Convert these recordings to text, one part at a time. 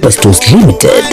Superstores Limited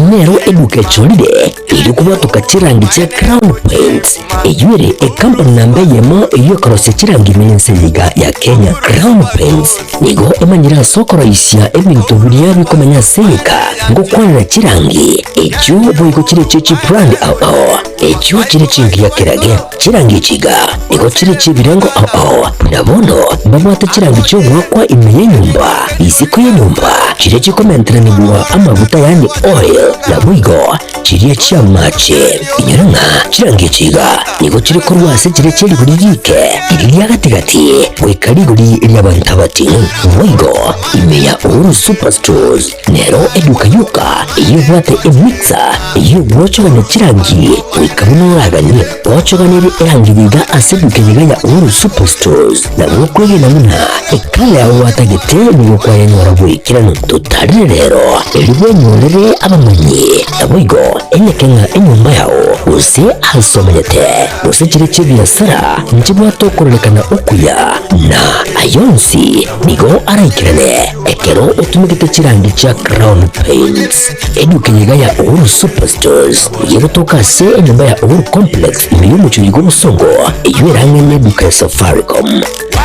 nero eduka echorire erio kobwatoka chirangi chia Crown Paints, eyio ere ekampani namba eyemo eyio ekorosia chirangi ime y'ense eye iga ya Kenya. Crown Paints nigo emanyire ase okoroisia ebinto biria bikomenya ase egeka ngokwanera chirangi echio boigo chire echio chibrand ao ao echio chire chingiya kerage. Chirangi echi iga nigo chire chi'ebirengo ao ao, buna bono mbabwate chirangi chi'ogoakwa ime y'enyomba, isiko y'enyomba, chiria chikomenteranigwa amaguta yaani oil, naboigo chiria chi'amache. Inyora ng'a chirangi echi iga nigo chire korwa ase chiria chie rigori riike, riria ria gati-gati, goika rigori ri'abanto abating'u. Boigo ime ya Uhuru Superstores Nero eduka yoka eyio ebwate emixer eyio egwochogania chirangi goika buna oraganie. Gwochoganirie erangi yiga ase eduka eyiga ya Uhuru Superstores nabo okwegena buna ekala yao gwatagete nigo kwayenyora boikeranu. Totarire rero erio bwenyorere abamanyi naboigo enyeke ng'a enyomba yao gose ase omenyete gose chire chi'ebiasara nchibwate okororekana okuya na ayonsi nigo araikerane. Ekero otumegete chirangi chia Crown Paints, eduka eyeiga ya Uhuru Superstores nigo egotoka ase enyomba ya Uhuru Complex ime y'omochie oyiga obosongo, eyio ere ang'e neduka ya Safaricom.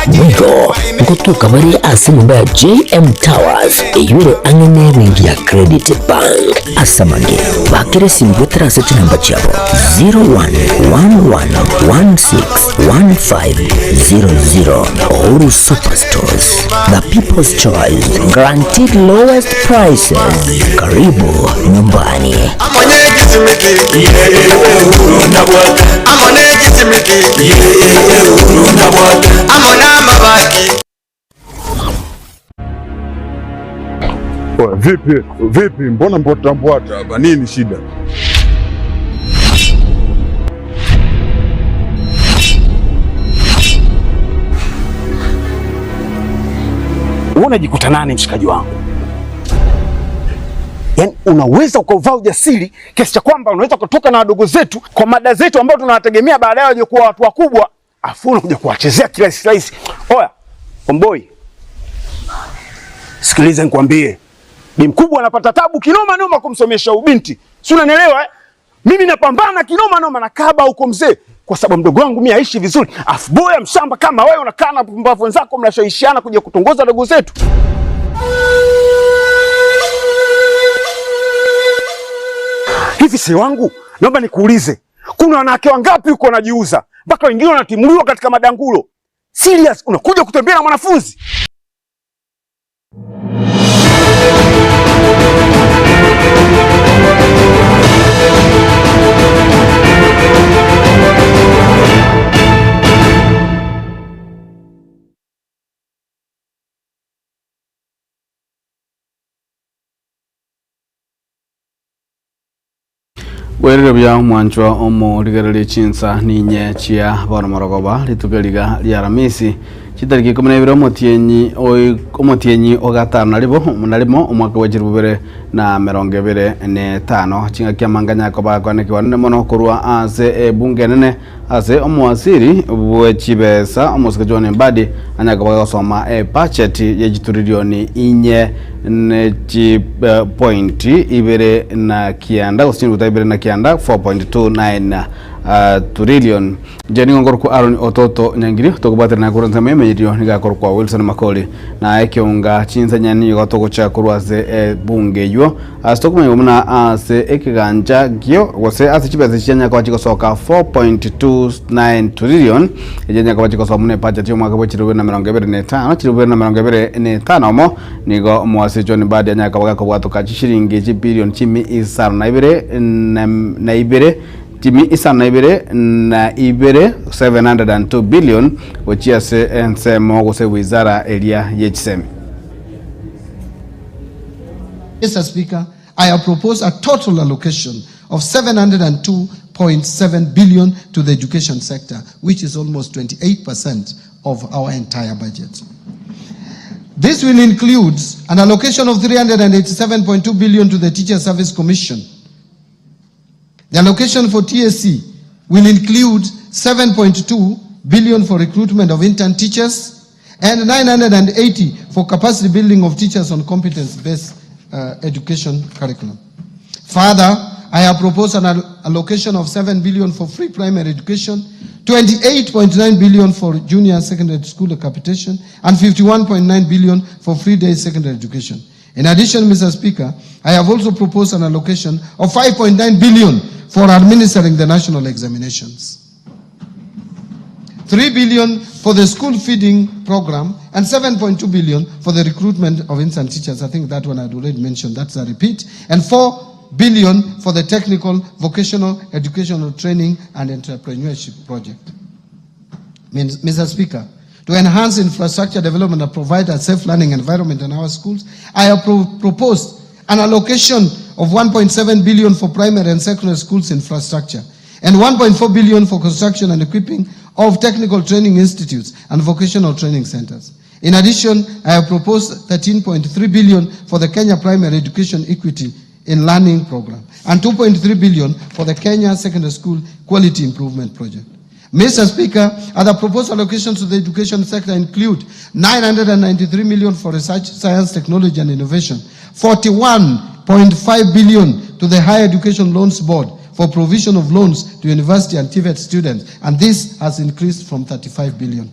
Boigo ngotoka bare ase enyomba ya JM Towers eyio ere ang'e nebenki ya Credit Bank. Ase amange, bakera esimi goetera ase chinamba chiabo 0111161500. Uhuru Superstores, the people's choice, guaranteed lowest prices. Karibu nyumbani. Oya, vipi vipi, mbona mbwata mbwata hapa, nini shida? Wewe unajikuta nani mshikaji wangu? Yaani unaweza ukauvaa ujasiri kiasi cha kwamba unaweza kutoka na wadogo zetu kwa mada zetu ambao tunawategemea baadaye waje kuwa watu wakubwa, afu unakuja kuwachezea kirahisi rahisi. Oya, omboi, sikiliza nikwambie, bi mkubwa anapata tabu kinoma noma kumsomesha ubinti, si unanielewa eh? Mimi napambana kinoma noma na kaba huko mzee, kwa sababu mdogo wangu mimi aishi vizuri, afu boya mshamba kama wewe unakaa na pumbavu wenzako mnashawishiana kuja kutongoza dogo zetu. Hivi si wangu, naomba nikuulize, kuna wanawake wangapi huko wanajiuza mpaka wengine wanatimuliwa katika madangulo? Serious, unakuja kutembea na mwanafunzi? Bwerire buya omwanchwa omorigererie chinsa ninye chia bono morogoba rituko eriga ria Aramisi chitariki ikomi na ibere omotienyi oi omotienyi o gatano na ribo na rimo omwaka bwa chilifu bibere na emerongo ebere na etano. Ching'aki amang'ana akoba akwanekigwa nene mono korwa ase ebunge enene ase omowasiri bwe chibesa omosike John Mbadi anyare koba gosoma ebacheti ye chituririoni inye ne chipointi ibere na kianda gose chintuta ibere na kianda, 4.29 trillion. Inche nigo nkorokwa Aaron Ototo Nyangiri, tokobwaterana korwa ensemo y'emenyerio nigo akorokwa Wilson Makori, na ekeunga chinsanya nigo togocha korwa ase ebunge eywo ase tokomanya buna ase ekegancha gio gose ase chibesa chianya koba chigosoka 4.29 trillion echianya koba chigosoa buna ebudget y'omwaka bwa chilifu bibere na emerongo ebere na etano chilifu bibere na emerongo ebere na etano omo nigo omoasi John Mbadi anyare koba gakobwatoka chishilingi chibilion chimi isano na ibere na ibere Chimi isano na ibere na ibere, 702 billion, gochia ase ensemo gose wizara eria ye chisemi. Mister Speaker, I have proposed a total allocation of 702.7 billion to the education sector, which is almost 28% of our entire budget. This will include an allocation of 387.2 billion to the Teacher Service Commission. The allocation for TSC will include 7.2 billion for recruitment of intern teachers and 980 for capacity building of teachers on competence-based education curriculum. Further, I have proposed an allocation of 7 billion for free primary education, 28.9 billion for junior secondary school capitation, and 51.9 billion for free day secondary education. In addition, Mr. Speaker, I have also proposed an allocation of 5.9 billion for administering the national examinations. 3 billion for the school feeding program and 7.2 billion for the recruitment of instant teachers. I think that one I'd already mentioned. That's a repeat. And 4 billion for the technical, vocational, educational training and entrepreneurship project. Mr. Speaker, to enhance infrastructure development and provide a safe learning environment in our schools, I have proposed an allocation of 1.7 billion for primary and secondary schools infrastructure and 1.4 billion for construction and equipping of technical training institutes and vocational training centers. In addition, I have proposed 13.3 billion for the Kenya Primary Education Equity in Learning Program and 2.3 billion for the Kenya Secondary School Quality Improvement Project. Mr. Speaker, other proposed allocations to the education sector include 993 million for research, science, technology and innovation, 41.5 billion to the Higher Education Loans Board for provision of loans to university and TVET students, and this has increased from 35 billion.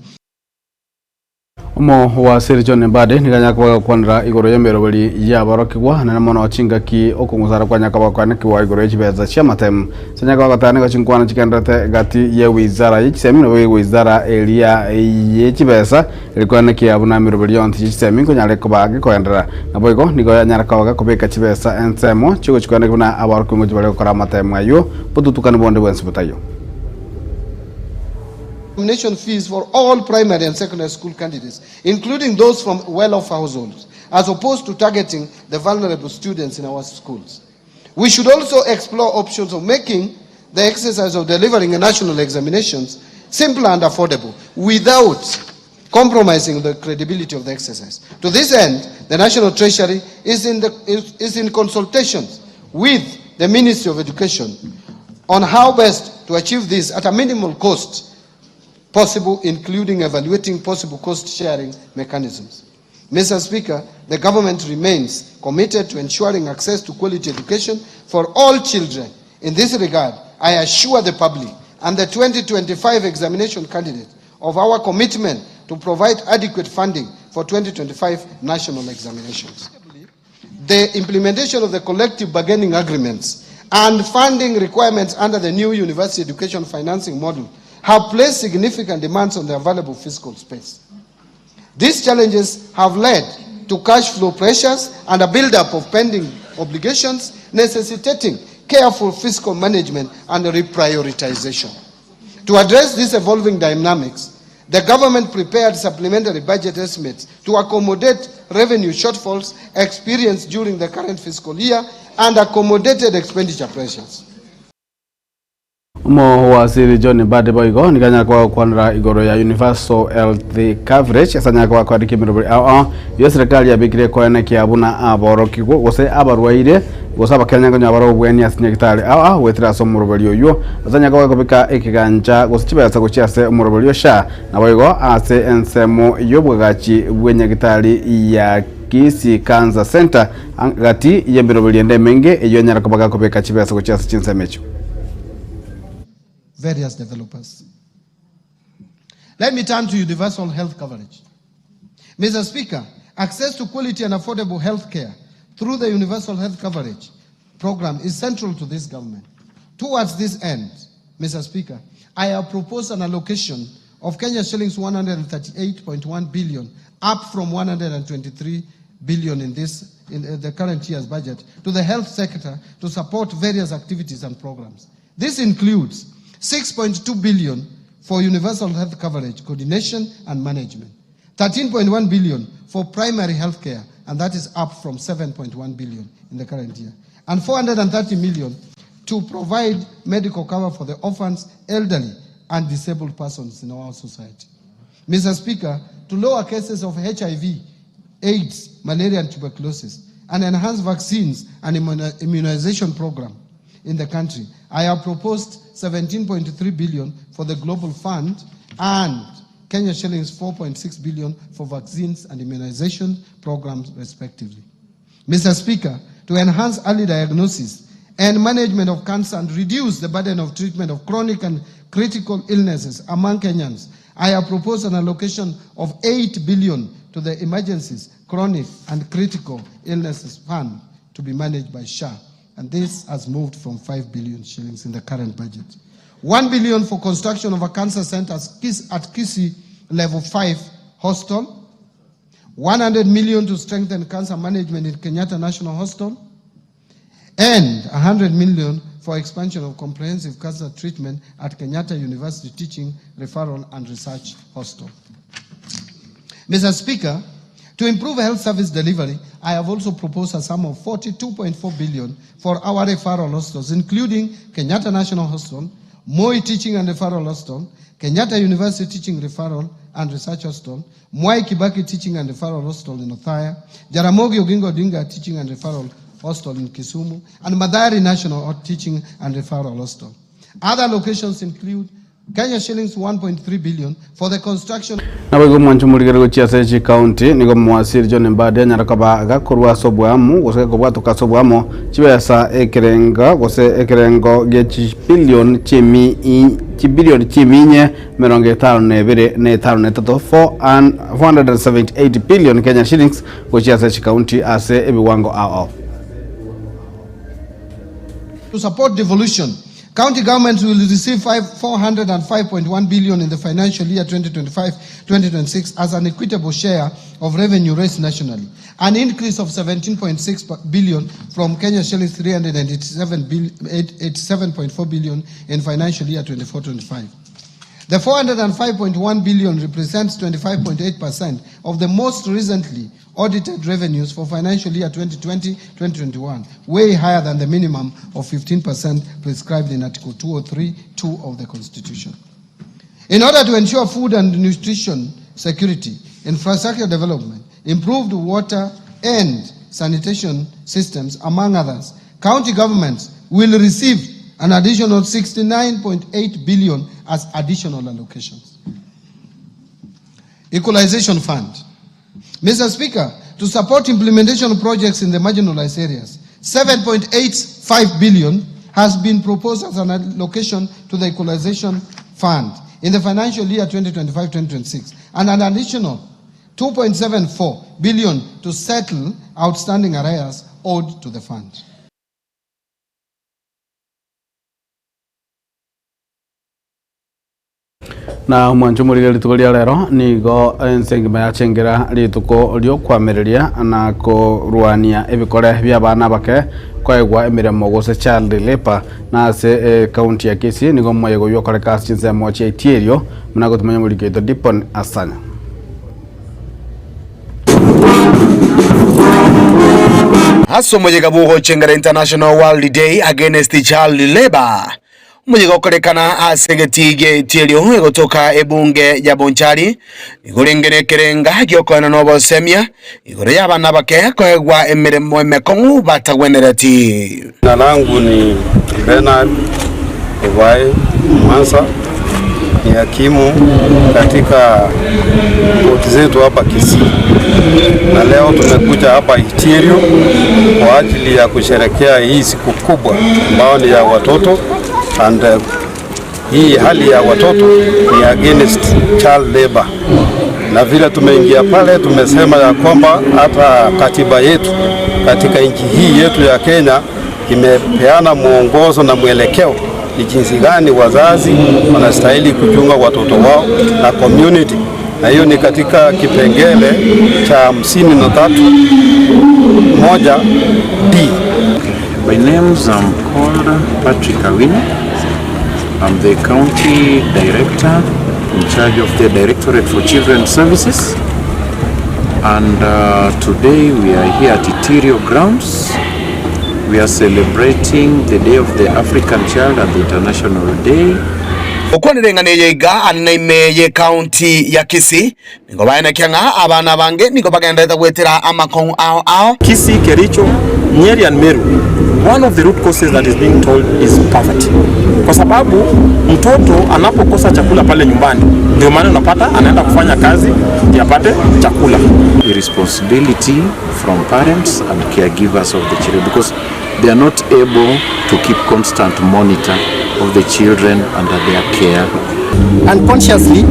Omowasiri John Mbadi nigo anyare koba agokwanera igoro y'emeroberi y'aborokigwa nere mono chingaki okong'usana kwanyare koba gokwanekigwa igoro ye chibesa chi'amatemu. Ase anyare koba agoteba nigo chinkwana chigendererete gati ye wizara ye chisemi naboigo wizara eria ye chibesa erikwanekia buna emeroberi yonsi ye chisemi nkonyare koba gekoenderera. Naboigo nigo yanyare koba gekobeka chibesa ensemo chigochikwanekigwa buna aborokigwa ngochia bare gokora amatemu ayio botutukani bonde bwensi botaiyo. Examination fees for all primary and secondary school candidates, including those from well-off households, as opposed to targeting the vulnerable students in our schools. We should also explore options of making the exercise of delivering a national examinations simpler and affordable without compromising the credibility of the exercise. To this end, the National Treasury is in, the, is, is in consultations with the Ministry of Education on how best to achieve this at a minimal cost possible, including evaluating possible cost-sharing mechanisms. Mr. Speaker, the government remains committed to ensuring access to quality education for all children. In this regard, I assure the public and the 2025 examination candidates of our commitment to provide adequate funding for 2025 national examinations. The implementation of the collective bargaining agreements and funding requirements under the new university education financing model have placed significant demands on the available fiscal space. These challenges have led to cash flow pressures and a buildup of pending obligations, necessitating careful fiscal management and reprioritization. To address these evolving dynamics, the government prepared supplementary budget estimates to accommodate revenue shortfalls experienced during the current fiscal year and accommodated expenditure pressures. Omowaziri John Mbadi boigo nigo anyare koba agokwanera igoro ya Universal Health Coverage ase anyare koba akoandikia emeroberi ao ao eyio eserekari yabekire koenekia buna aborokigwa gose abarwaire gose abakenya nkonya bare obweni ase nyagitari ao ao goetera ase omoroberi oyio ase anyare koba agokobeka ekegancha gose chibesa gochia ase omoroberi o SHA naboigo ase ensemo y'obwagachi bw'enyagitari ya Kisii Cancer Centre gati y'emeroberi ende emenge eyio anyare koba gakobeka chibesa gochia ase chinsemo echio. various developers. Let me turn to universal health coverage. Mr. Speaker, access to quality and affordable health care through the universal health coverage program is central to this government. Towards this end, Mr. Speaker, I have proposed an allocation of Kenya shillings 138.1 billion, up from 123 billion in this in the current year's budget, to the health sector to support various activities and programs. This includes 6.2 billion for universal health coverage, coordination and management, 13.1 billion for primary health care, and that is up from 7.1 billion in the current year, and 430 million to provide medical cover for the orphans, elderly, and disabled persons in our society. Mr. Speaker, to lower cases of HIV, AIDS, malaria, and tuberculosis, and enhance vaccines and immunization program in the country, I have proposed 17.3 billion for the Global Fund and Kenya shillings 4.6 billion for vaccines and immunization programs, respectively. Mister Speaker, to enhance early diagnosis and management of cancer and reduce the burden of treatment of chronic and critical illnesses among Kenyans, I have proposed an allocation of 8 billion to the Emergencies, Chronic and Critical Illnesses Fund to be managed by SHA, and this has moved from 5 billion shillings in the current budget. 1 billion for construction of a cancer center at Kisii Level 5 Hostel, 100 million to strengthen cancer management in Kenyatta National Hospital, and 100 million for expansion of comprehensive cancer treatment at Kenyatta University Teaching, Referral and Research Hospital. Mr. Speaker, to improve health service delivery, I have also proposed a sum of 42.4 billion for our referral hospitals, including Kenyatta National Hospital, Moi Teaching and Referral Hospital, Kenyatta University Teaching Referral and Research Hospital, Mwai Kibaki Teaching and Referral Hospital in Othaya, Jaramogi Oginga Odinga Teaching and Referral Hospital in Kisumu, and Mathari National Teaching and Referral Hospital. Other locations include Kenya shillings 1.3 billion for the construction. Naboigo omwancho omorigere gochia ase chikaunti nigo omowasiri John Mbadi anyare koba gakorwa ase oboamo gose gakobwatoka ase oboamo chibesa ekerengo gose ekerengo gie chibilion chiemi chibilion chiminye emerongo etano na ebere na etano na etato, 478 billion Kenya shillings, gochia ase chikaunti ase ebiwango ao ao. To support devolution, county governments will receive 405.1 billion in the financial year 2025-2026 as an equitable share of revenue raised nationally, an increase of 17.6 billion from Kenya shillings 387.4 billion in financial year 24-25. The 405.1 billion represents 25.8% of the most recently audited revenues for financial year 2020-2021, way higher than the minimum of 15% prescribed in Article 203(2) of the Constitution. In order to ensure food and nutrition security, infrastructure development, improved water and sanitation systems, among others, county governments will receive an additional 69.8 billion as additional allocations. Equalization Fund. Mr. Speaker, to support implementation projects in the marginalized areas, 7.85 billion has been proposed as an allocation to the Equalization Fund in the financial year 2025-2026, and an additional 2.74 billion to settle outstanding arrears owed to the fund. Na omwancho omorige rituko ria rero nigo ense engima yachengera rituko riokwamireria na korwania ebikore bi'abana abake koegwa emeremo gose child labour na ase ecounty ya Kisii nigo omoyega oyio okoreka ase chinsemo chia Itierio buna gotumanya omoriki oito Dipon Asanya. Ase omoyega bw'ogochengera International World Day Against Child Labour, omoyega okorekana ase egetii gi'eiti erio egotoka ebunge ya Bonchari, nigo orenge nekerenga gi'okoenana obosemia igoro y'abana abake koegwa emeremo emekong'u batagwenereti. Jina langu ni Bernard Obae Mwansa, ni hakimu katika koti zetu hapa Kisii, na leo tumekuja hapa Itierio kwa ajili ya kusherekea hii siku kubwa ambayo ni ya watoto and hii hali ya watoto ni against child labor, na vile tumeingia pale tumesema ya kwamba hata katiba yetu katika nchi hii yetu ya Kenya imepeana mwongozo na mwelekeo ni jinsi gani wazazi wanastahili kuchunga watoto wao na community, na hiyo ni katika kipengele cha 53(1) D. My name's I'm called Patrick Awino. I'm the county director in charge of the Directorate for Children's Services. And today we are here at Itierio grounds. We are celebrating the Day of the African Child and the International Day Okwanera eng'ana eye iga ane ime y'Ekaunti ya Kisii, nigo baenekia ng'a abana abange nigo bagenderete goetera amakong'u ao ao. Kisii, Kericho, Nyeri and Meru, one of the root causes that is being told is poverty. Kwa sababu mtoto anapokosa chakula pale nyumbani, ndio maana unapata anaenda kufanya kazi ndio apate chakula. Irresponsibility from parents and caregivers of the children because they are not able to keep constant monitor of the children under their care. Unconsciously,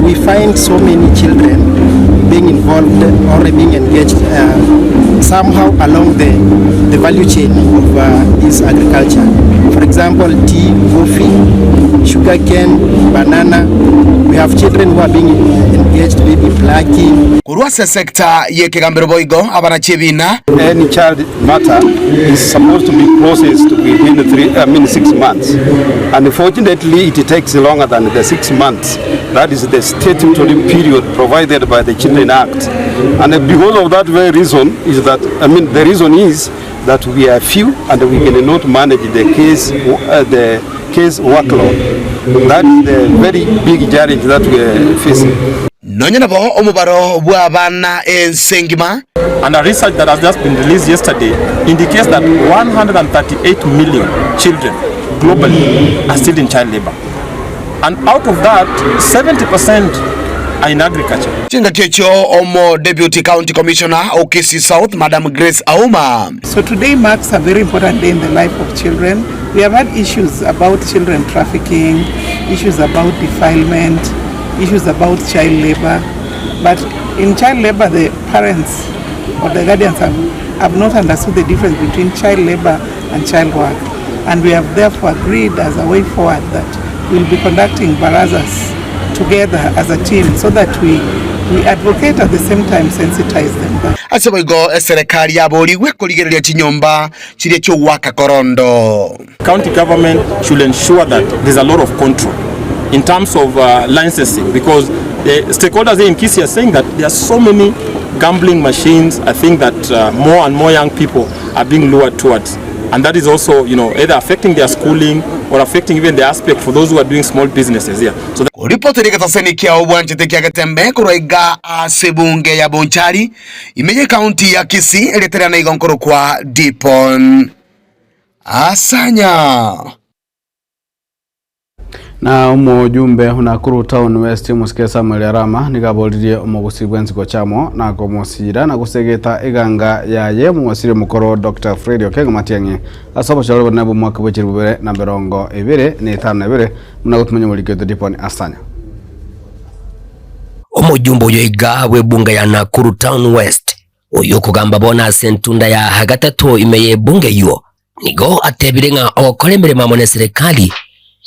we find so many children being involved or being engaged somehow along the, the value chain of this agriculture. For example, tea, coffee, sugarcane, banana. We have children who are being engaged maybe plucking. Korwa ase sector y'ekegambero boigo abanachi ebina. Any child matter is supposed to be processed within 3, I mean 6 months. Unfortunately, it takes longer than the 6 months. That is the statutory period provided by the Children Act. And because of that very reason is that, I mean, the reason is that we are few and we cannot manage the case, the case workload. That is the very big challenge that we are facing. Nonya nabo omobaro bw'abana ense engima. And a research that has just been released yesterday indicates that 138 million children globally are still in child labor. And out of that, 70% are in agriculture. Chingaki echio omo Deputy County Commissioner o Kisii South Madam Grace Auma. So today marks a very important day in the life of children. We have had issues about children trafficking, issues about defilement, issues about child labor. But in child labor, the parents or the guardians have, have not understood the difference between child labor and child work. And we have therefore agreed as a way forward that we'll be conducting barazas together as a team so that we, we advocate at the same time sensitize them. That Ase boigo eserekari yaborigwe korigereria chinyomba chiria chi'ogoaka korondo. County government should ensure that there's a lot of control in terms of licensing because the stakeholders here in Kisii are saying that there are so many gambling machines. I think that more and more young people are being lured towards. And that is also, you know, either affecting their schooling or affecting even the aspect for those who are doing small businesses here. So that Koripoti getaseni kia obwanchete kia Getembe korwa iga ase ebunge ya Bonchari ime ye county ya Kisii ereteria na igo nkorokwa Dipon Asanya. Na omojumbe Nakuru Town West omosike Samuel Arama nigo aboririe omogusii bw'ensiko chiamo na komosira na gosegeta eganga yaye omowasiri omokoro Doctor Fred Okengo Matiang'i ase obochore obonene bw'omwaka bwe chilifu bibere na emerongo ebere na etano na ebere buna gotumanya omoriki oito Dipon Asanya. Omojumbe oyo iga bw'ebunge ya Nakuru Town West oyio okogamba bono ase entunda ya gatato ime y'ebunge eyio nigo atebire ng'a ogokora emeremo amo neserekari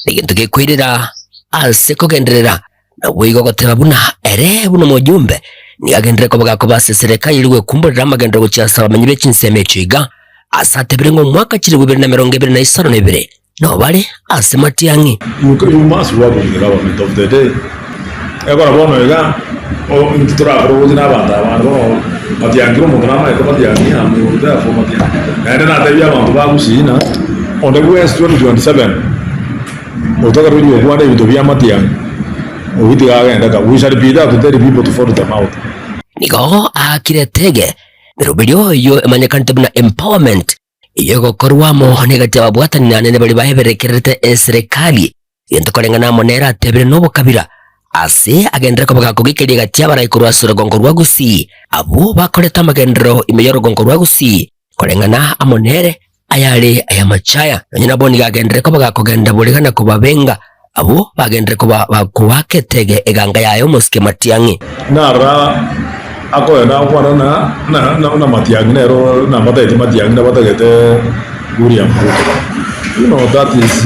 negento gekoirera ase kogenderera naboigo goteba buna ere buna omojumbe nigo agenderere koba gakoba ase eserekari erio gwekumborera amagenderero gochia ase abamenyi be chinsemo echio iga ase atebire ng'a omwaka chilifu ibere na emerongo ebere na isano na ibere nobare ase matiang'i. You, you must work with the government of the day. Ekero bono iga, o intwe torakore ogochi na abanto aba bande bono matiang'i kera omonto namaete matiang'i am therefore matiang'i. Naende natebia abanto ba Gusii ng'a onde bwensi 2027 otakareti gokwana ebinto bia matiang'i oyio tiga agende ka we shall be there to tell people to follow them out. Nigo aakire etege meroberio eyio emanyekanete buna empowerment Eyio egokorwa amo negati y'ababwatani anene baria baeberekererete eserekari, gento koreng'ana amo nere atebire nobokabira, ase agenderere koba gakogikeria egati y'abarai korwa ase orogongo rwa Gusii, abwo bakorete amagenderero ime y'orogongo rwa Gusii, koreng'ana amo nere ayare ay'amachaya. Nonya nabo nigo agenderere koba gakogenda borega na kobabenga abwo bagenderere koba bakoaka etege eganga yaye omosike matiang'i. Narora akoenda gokwana na na na Matiang'i nero nabatagete Matiang'i nabatagete William Ruto. You know that is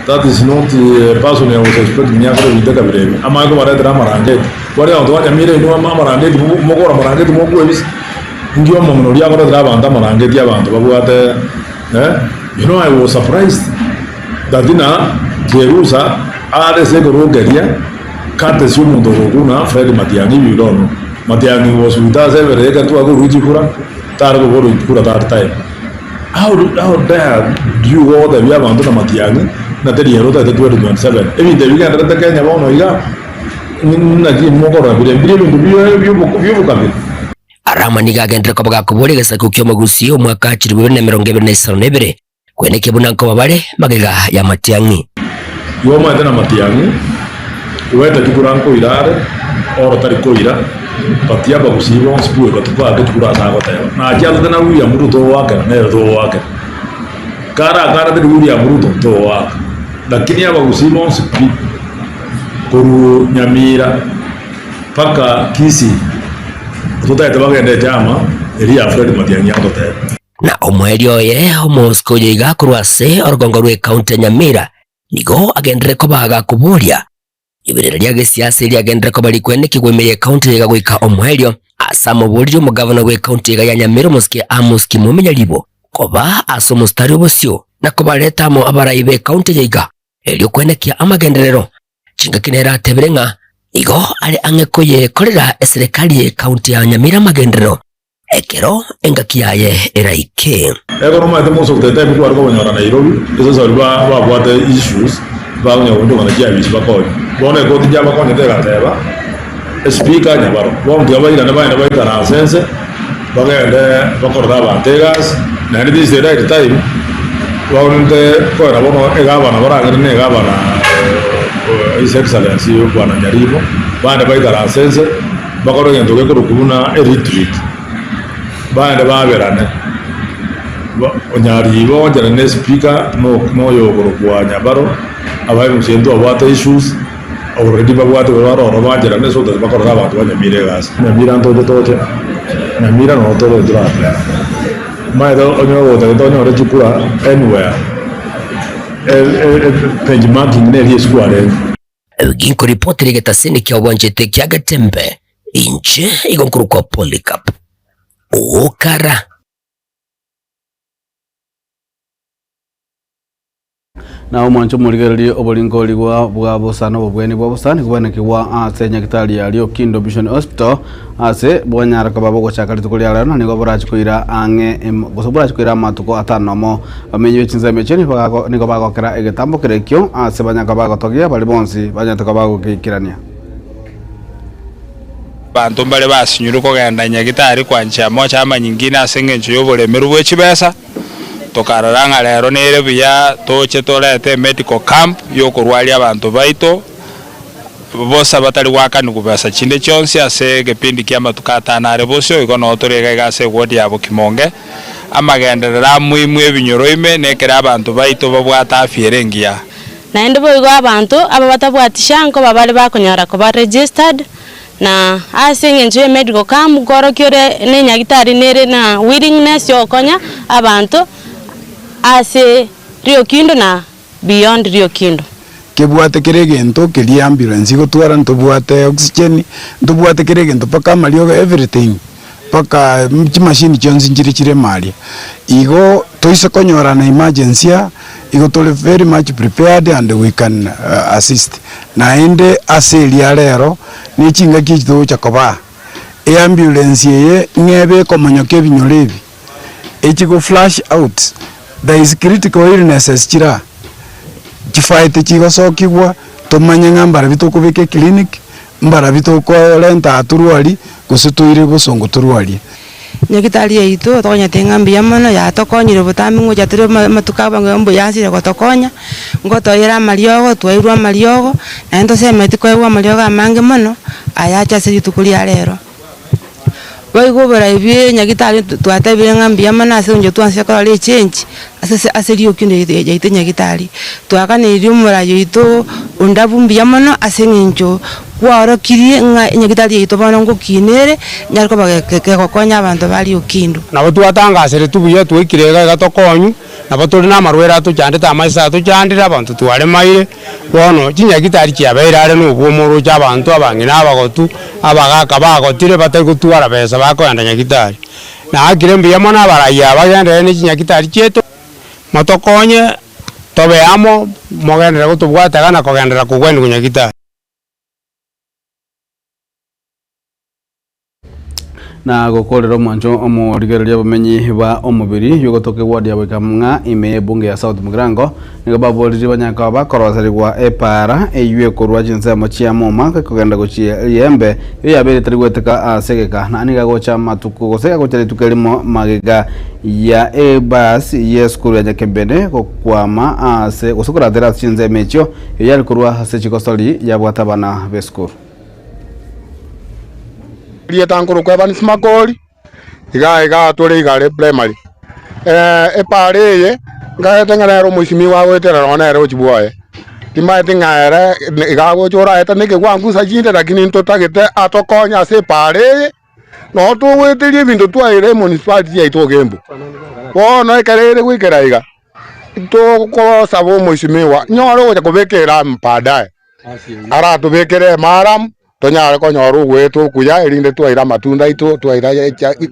that is not a person I was expecting akore ebinto ekabira ebi. Amanye kobaretera amarangeti. Baria abanto ba Nyamira inwe amarangeti mokogora amarangeti mokwebisa. Inki omong'ina oria akoretera abanto amarangeti abanto babwate eh you know I was surprised that ng'a Jerusa are ase ekorokeria courtesy omonto ogokuna Fred Matiang'i if you don't know. Matiang'i was with us every ekero twakorwa chikura tare koborwa chikura that time. How how dare do you gotebia abanto na Matiang'i Na teri ere otagete 2027. Ebinto ebi bigendererete Kenya bono iga, naki mokorora bire mbire ebinto bi'obokabira. Arama nigo agenderere koba gakoboria egesaku ki'omogusii omwaka 2022, kweneki buna nkoba bare magega y'amatiang'i. Igo omanyete namatiang'i, goeta chikura nkoira are, oro tari koira, but abagusii bonsi pi goika tobake chikura ase agoteba. Nachiatete na William Ruto ogoakera nere togoakera. Kare akare teri William Ruto togoaka. Lakini abagusii bonsi pi korwa Nyamira mpaka Kisii totagete bagende echama eria ya Fred Matiang'i agoteba. Na omoerio oye omosike oyo iga korwa ase orogongo rw'ekaunti ya Nyamira nigo agenderere koba gakoboria Riberera ria gesiasa eriagenderere koba rikwenekigwa ime y'ekaunti eye iga goika omoerio, ase amoboririe omogavana bw'ekaunti iga ya Nyamira omosike Amos Kimumi Nyaribo koba ase omositari obosio na kobareta amo abarai b'ekaunti eye iga erio kwenekia amagenderero. Chingaki nere atebire ng'a nigo are ang'e koyekorera eserekari y'ekaunti ya Nyamira amagenderero ekero engaki yaye eraike. Ekero omanyete most of the time kware kobanyora Nairobi, especially ba babwate issues, bakonya gochokana chiabisi bakonye. Bono ekoti nchiabakonyete egateba, espeaker nyabaro. Bono tiga bairane bagende baikaranse ense, bagende bakorere abanto egasi, naende this is the right time, baonte koera bono egavana baragende na egavana His Excellency Bwana Nyaribo, bagende baikaranse ense. Bakore egento gekorokwa buna eretreat, baende baberane, onyariibo onchane ne speaker na oyo okorokwa Nyabaro, abae gose intwe abwate issues, already babwate igo bare ororo bancherane so that bakorere abanto ba Nyamira egasi. Nyamira ntoche toche, Nyamira noro tore toratebe. Omanyete onye ogotagete onyore chikura anywhere, benchmarking neri esiko arenge. Ginkoripotera egetasini kia obwanchete kia Getembe, inche igo nkorokwa Polycarp. Okara. Na omwancho omorigererie oborinkorigwa bwa bosa na obobweni bwa bosa nigo bwanekigwa ase nyagitari ya Riokindo Mission Hospital ase bwanyara koba bogochaka rituko ria rero na nigo borachi koira ang'e gose borachi koira amatuko atano nomo. Bamenyi be chinsemo echio nigo bagokera egetambo kerekio ase banyare koba bagotogia baria bonsi banyarete koba bagokeikerania. Abanto mbare basinyirwe kogenda nyagitari kwanchia mocha amanyingine ase engencho y'oboremeru bwe chibesa, tokarora ng'a rero nere buya toche torete emedical camp y'okorwaria abanto baito bosa batari goakanigwa besa chinde chionsi ase egepindi kia amatuko atano are bosio, igo noo tore iga iga ase eward ya Bokimonge. Amagenderero amoimwe ebinyoro ime nekero abanto baito babwate afya ere engiya. Naende boigo abanto aba batabwati SHA nkoba bare bakonyara koba registered, na ase eng'encho ye medical camp nkorokia ore na enyagitari nere na willingness yogokonya abanto ase Riokindo na beyond Riokindo. Kebwate kera egento keria ambulance igotwara ntobwate oxygen, ntobwate kera egento mpaka amariogo everything, mpaka chimashini chionsi nchire chire ime aria. Igo toise konyorana emergency aa, igo tore very much prepared and we can assist. Naende ase eria rero, ne chingaki echi togocha kobaa, eambulance eye ng'ebe ekomonyoka ebinyoro ebi, echi go flush out, there is critical illnesses chire aa, chifaete chigosokigwa, tomanye ng'a mbarabio tokobeka eclinic, mbarabio tokorenta aa torwarie, gose toire bosongo torwarie. Nyagitari yaito tokonyete ng'a mbuya mono, yatokonyire botambe ngocha tore amatuko abange mbuya asire gotokonya, ngotoyera amariogo, twairwe amariogo, naende tosemeti koegwa amariogo amange mono, ayache ase rituko ria rero. Boigo oborai bwe nyagitari twatebire ng'a mbuya mono ase eng'encho twanchire korora echange ase ase rioki riaito nyagitari. Twaganeiri omorai oito ondabu mbuya mono ase eng'encho kwaorokirie ng'a enyagitari yaito bono ngokina ere, enyare koba kegokonya abanto ba riokindo. Nabo twatangaseretwe buya twaikire iga iga tokonywe, nabo tore namarwaire atochandete amaiso atochandire, abanto twaremaire, bono chinyagitari chiabeire are na obwomo oroche abanto abang'ina abagotu, abagaka bagotire batari gotwara besa bakoenda nyagitari. Naakire mbuya mono abarai aba bagenderere ne chinyagitari chiaito, motokonye tobe amo, mogenderere gotobwata iga na kogenderera kogweniwa nyagitari. Na gokorera omwancho omorigereria abamenyi ba omobiri yogotoka eward ya Boikamng'a ime y'ebunge ya South Mugirango nigo baboririe banyaka bakoroserigwa epaara eywo ekorwa chinsemo chia Muma gekogenda gochia Riembe eyio yabeire etari goeteka ase egeka na nigo agocha amatuko gose agocha rituko erimo magega ya ebus y'esukuru ya Nyakebene gokwama ase gose koratera ase chinsemo echio eyio yare korwa ase chigosori yabwate abana b'esukuru. Rieta nkorokwa Evans Makori, iga iga tore Igare Primary. Epaara eye nkaete ng'a nere omoisimigwa agoetera nonye nere ochia bwoye, timanyeti ng'a ere iga agocha oraete na ekegwangusa chinde lakini ntotagete atokonye ase epaara eye, nonye togoeteria ebinto twaira emunicipality yaito Ogembo. Bono ekero ere goikera iga, togosaba omoisimigwa nyore ogocha kobeka eramu baadaye. Aratobekere emaaramu, tonyare konyora ogwetwa okuya, erinde twaire amatunda aito, twaira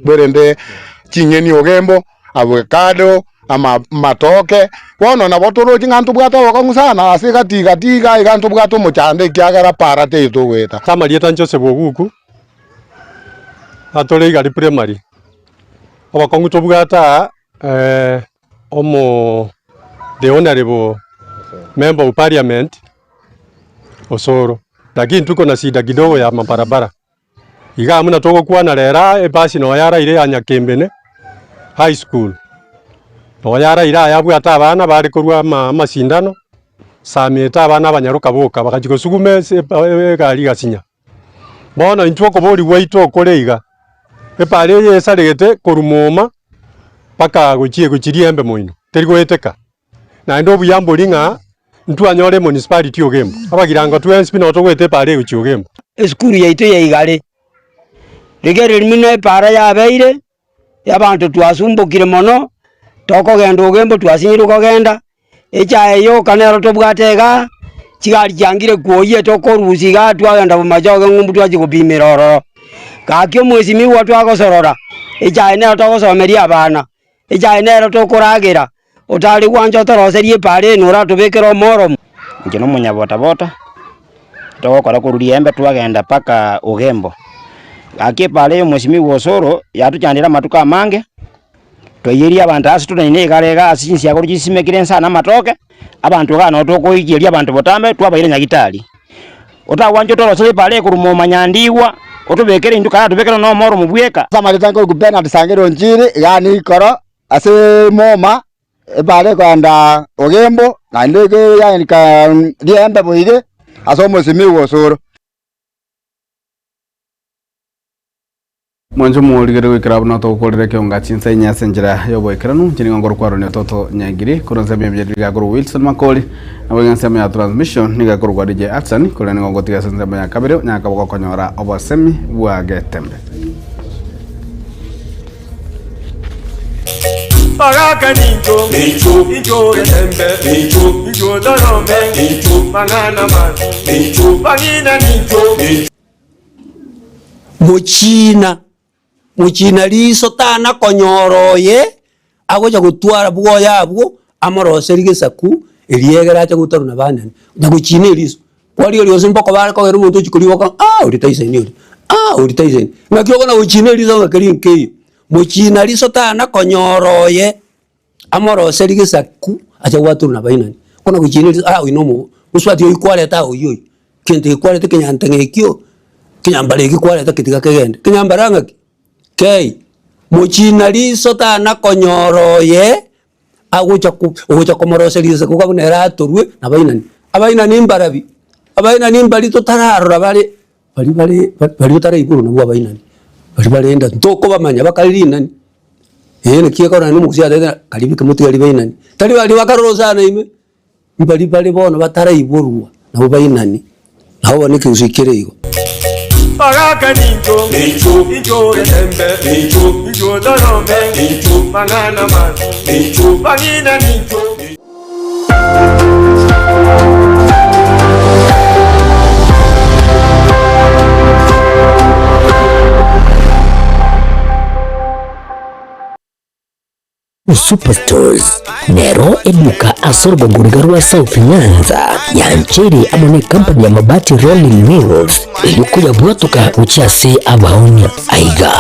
kwerende chinyeni ogembo, avocado, ama amatoke. Bono nabo toroche ng'a ntobwate obokong'u sana ase egati gati iga iga ntobwate omochando ekiagera para teiyo togoeta. Amarieta Joseph Oguku, atore Igari Primary, obokong'u tobwate aa omo the honourable member of parliament Osoro, lakini tuko na shida kidogo ya mabarabara, igaa buna togokwana rero aa ebasi noyo yaraire ya Nyakembene high school, noyo yaraire aya abwate abana bare korwa ama amasindano, samiete abana abanyaroka boka bagachia gosuguma ase egari egasinya. Bono intwe okoboria gwaito okore iga, epara eye esaregete korwa moma mpaka gochia gochia riembe moino, teri goeteka. Naende obuya mbori ng'a ntwanyora emunicipality Ogembo, abagirango twensi pi nabo togoeta epara eye gochia Ogembo. Esukuru yaito ya Igare, rigereria buna epara yabeire. Abanto twasumbokire mono, tokogenda ogembo twasinyirwe kogenda, echae yoka nero tobwate igaa, chigari chiangire kwoyia tokorusia igaa twagenda bomachoge ng'umbu twachia gopimera ororo. Gaki omwesimigwa twagosorora, echae nero togosomeria abana, echae nero tokoragera, otari gwancha otoroserie epaara eye noratobekere omoromo. Inche na omonyabotabota, togokora korwa riembe twagenda mpaka Ogembo. Gaki epaara eye omwesimigwa Osoro yatochandire amatuko amange, twaiyeria abanto ase tonaine igare iga ase chinsiaga oroche chisimekire inse aa na amatoke, abanto igaa nabo tokoiyeria abanto botambe twabaira nyagitari. Otagwancha otoroserie epaara eye korwa momanyandigwa, otobekere intwe karatobekere na omoro bweka. Ase amarieta nkorokwa Bernard Sangero Onchiri, igaa nikoro ase moma. Ebaare ekoenda Ogembo, naende ekeyanika riembe boigo ase omosimiwa osoro. Mwanche omorigere goikera buna togokorera ekeonga chinsa inye ase enchera y'oboikeranu. Inche nigo nkorokwa Aaron Ototo Nyangiri, korwa ensemo y'ebinyariri igakorwa Wilson Makori, naboigo ensemo ya transmission nigo ekorokwa DJ Hudson, korende nigo ngotiga ase ensemo ya kabere onyare koba gokonyora obosemi bwa Getembe. Baraka nincho, nincho getembe, nincho torome, mang'ana mabi, bang'ina nincho. Mochina, mochina riso tana konyora oye agocha gotwara bwoye abwo amoroserie gesaku eriegere ache gotarwa na banene, na gochina eriso. Kwarigereria gose mboko bare kogera omonto ochia koriboka ng'a ah oria taisaini oria, ah oria taisaini. Ng'aki okona gochina eriso ng'a keria nkeiyo. Mochina riso tana konyora oye amoroserie gesaku ache gwatorwa na bainani. Okona gochina eriso ah oyo na omo mosubati oyio kwareta aa oyio oyo, kento eke kwareta ekenyanteng'a ekio, ekenyambara eke kwareta ketiga kegende. Ekenyambara ng'aki? Kei. Mochina riso tana konyora oye agocha ko ogocha komoroseria gesaku buna ere atorwe nabainani. Abainani mbarabi? Abainani mbari totararora bare baria bare baria otaraigorwa nabwo abainani, baria bare enda ntokobamanya bakare rinani, eh naki ekero naende omogusii atebete ng'a karibu motigari bainani, tari baria bakarora sana ime, mbaria bare bono bataraiborwa nabwo bainani, nabo bono ekegusii kere igo. Baraka nincho, nincho getembe, nincho torome, mang'ana mabi, bang'ina nincho. Superstores nero eduka ase orogongo riga rwa South Nyanza yancheire amo ne company ya Mabati Rolling Mills erio koyabwatoka gochia ase abaonia. Aiga.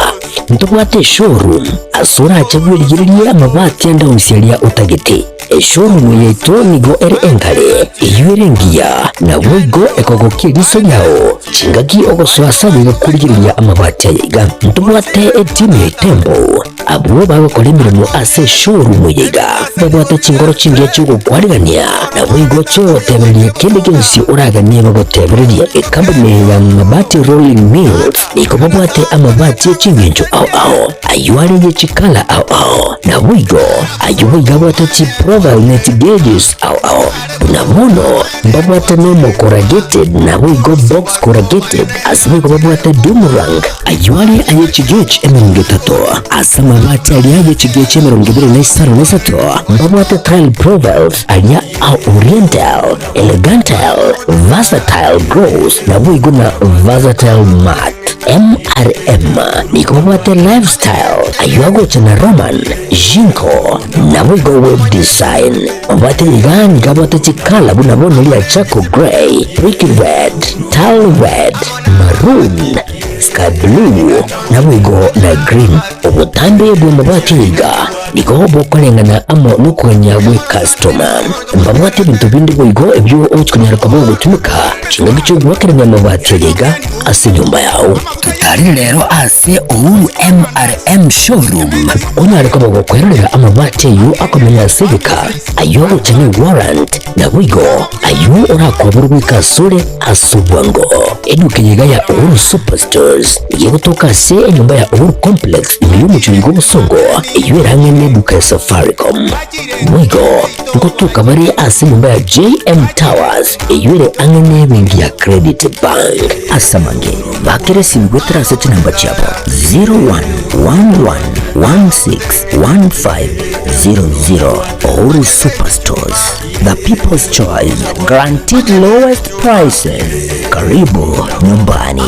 Ntobwate eshowroom ase orache bwerigererie amabati ande onsi aria otagete. Eshowroom yaito nigo ere engare, eyio ere engiya, naboigo ekogokia eriso riao chingaki ogosoa ase aye korigereria amabati aya iga. Ntobwate etimu ya Itembo abwo bagokora emeremo ase eshowroom eye iga, babwate chingoro chingiya chi'ogokwarigania, naboigo chi'ogotebereria kende gionsi oraganie bagotebererie. Ekampuni ya Mabati Rolling Mills nigo babwate amabati e chingencho ao ao, ayio are ye chikala ao ao, naboigo ayio boigo abwate chiprofile ne chigeges ao ao. Buna bono mbabwate normal corrugated naboigo box corrugated, ase boigo babwate doomerang, ayio are aye chigauge 30, ase amabati aria aye chigauge 23 mbabwate tile profiles aria a oriental, elegantal, versatile gloss naboigo na versatile matte. MRM nigo babwate lifestyle ayio agocha na Roman, Jinko naboigo web design. Babwate iga nigo abwate chikala buna bono ria charcoal grey, brick red, tile red, maroon, sky blue naboigo na green. Obotambe bw'amabati iga nigo bokoreng'ana amo nokogania gwe customer. Mbabwate ebinto binde boigo ebio ogochikonyara koba ogotumeka chingaki chi'ogoakerania amabati aya iga ase enyomba yao. Totarire rero ase Uhuru MRM Showroom onyare koba gokwerorera amabati ayio akomenya ase egeka, ayio agocha ne warrant, naboigo ayio orakoborwe goika asore ase obwango. Eduka eye iga ya Uhuru Superstores nigo egotoka ase enyomba ya Uhuru Complex ime y'omochie oiga obosongo, eyio ere ang'e neduka ya Safaricom. Boigo ngotoka bare ase enyomba ya JM Towers eyio ere ang'e nebenki ya Credit Bank. Ase amange, bakera esimi goetera ase chinamba chiabo 0111161500. Uhuru Superstores, the people's choice, guaranteed lowest prices. Karibu nyumbani.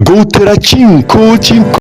Goutera chinko chinko.